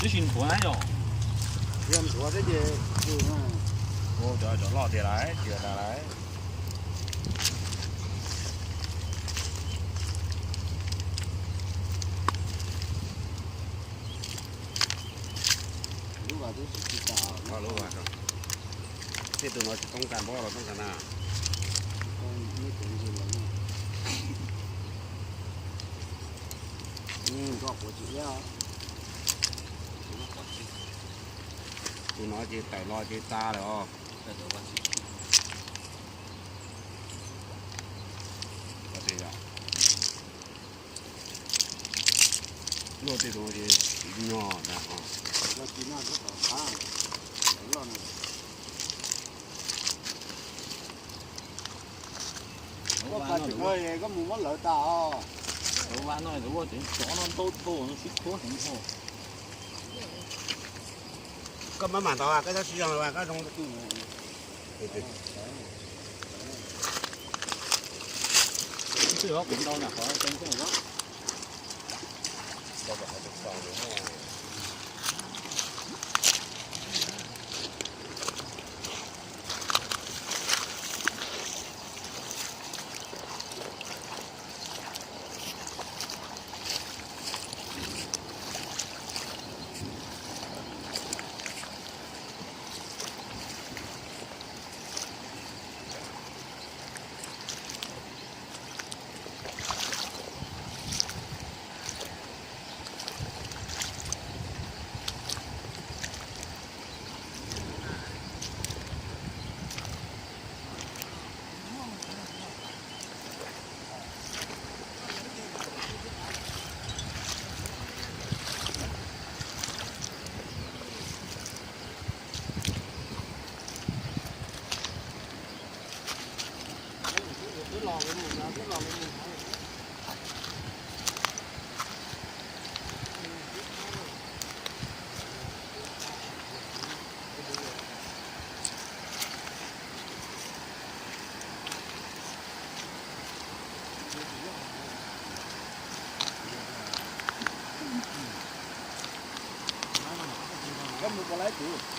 Twb tsis nthuav na yom. Yog nthuav thiab ces, cov loj tiag lawm, tsis tas lawm. Lub vas twb tsis tas. Tej tus no tsis toob kas npab los toob kas na. Tus no ces tawm los ces tas lawm os. Luaj tej tus no ces tsis nyog ntag. Koj mus muab lawv tas os. Lawv vas no lawv ua tsev tsov no ntau dhau no sib khuab heev dhau. Koj maj mam ntov, koj txhob siv zog, koj zoo. Twb kuv ntau nram qhov tseeb thiab os.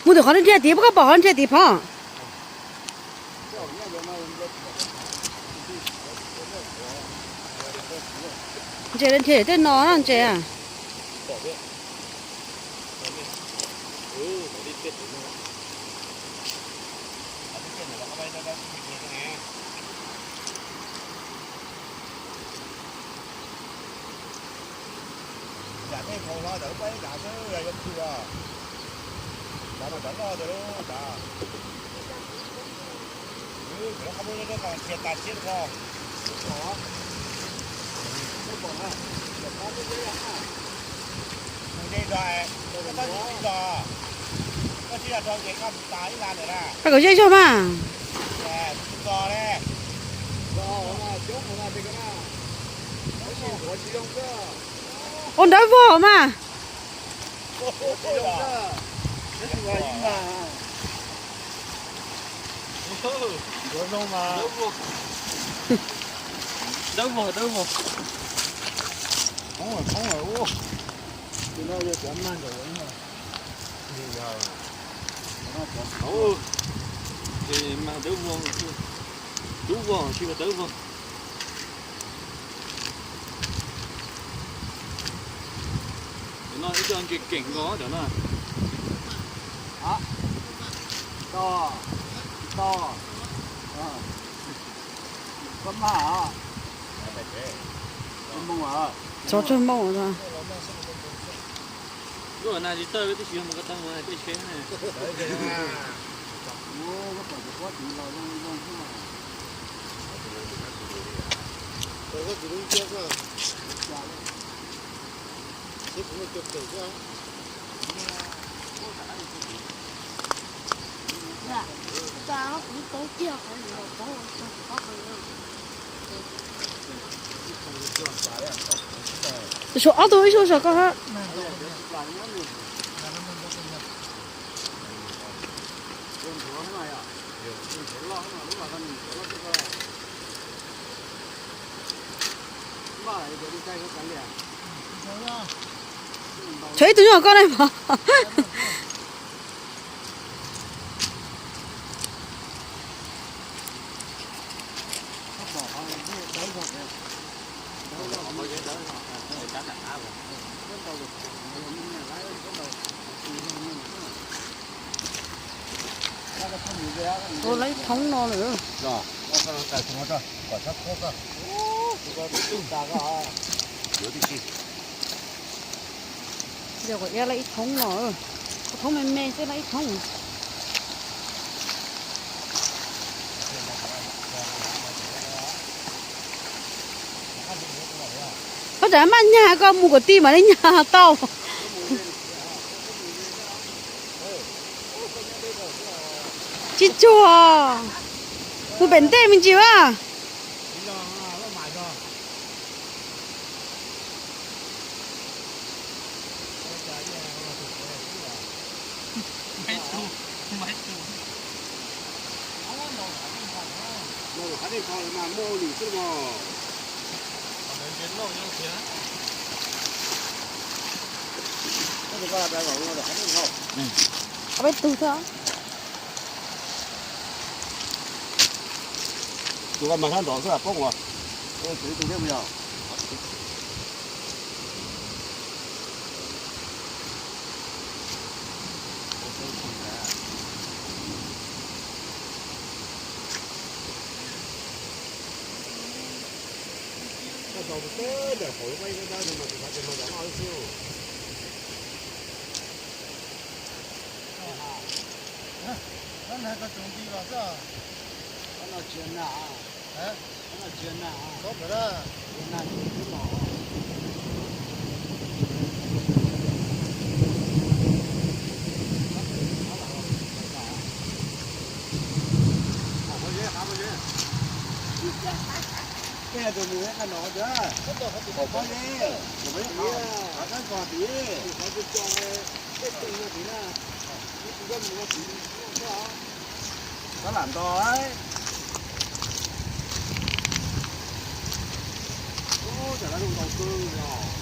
Mus tim qhov nrhiav tid, koj pom qhov nrhiav tid phom. Ntses nrhiav tej no ntses. Yam tej nkaus hlo tam lub peb yam xwb yog yuav khw os. Cov no cov loj tiag lub cov. Cov loj qab muab nyob qhov nrhiav tas siab ko. Mus ze zog, koj txhob mus ib zog, koj sib zog rau ces koj mus tas ib lab ntawm na. Koj kom zej zog mas. Ua dawb vog mas. Dawb vog, dawb vog. Poob lawm, poob lawm ub. Tus no yog cov mag nraum. Mag dawb vog, dub vog tsis yog dawb vog. Cov no ib co ntses keem nkaus cov no. Tsov tsawg moo. Lub na tsis tawj tib si mus ko taw mus tej tsheb ne. Suav ob tug ib suav koj hab. Tshuav ib tug nyuj koj ne mas. Ua lawm ib thoob no lawm. Yog kom ia lawm ib thoob no, thoob me me xwb lawm ib thoob. Koj tsam maj nyag koj mus kom tij mam li nyag tau. Tsis tsuag, mus pem ntej me ntsis a. Peb tug xwb. Tus mas sab nrov xwb poob ua. Tab lam nto, ub, tam lawv zoo nkaus kawg os.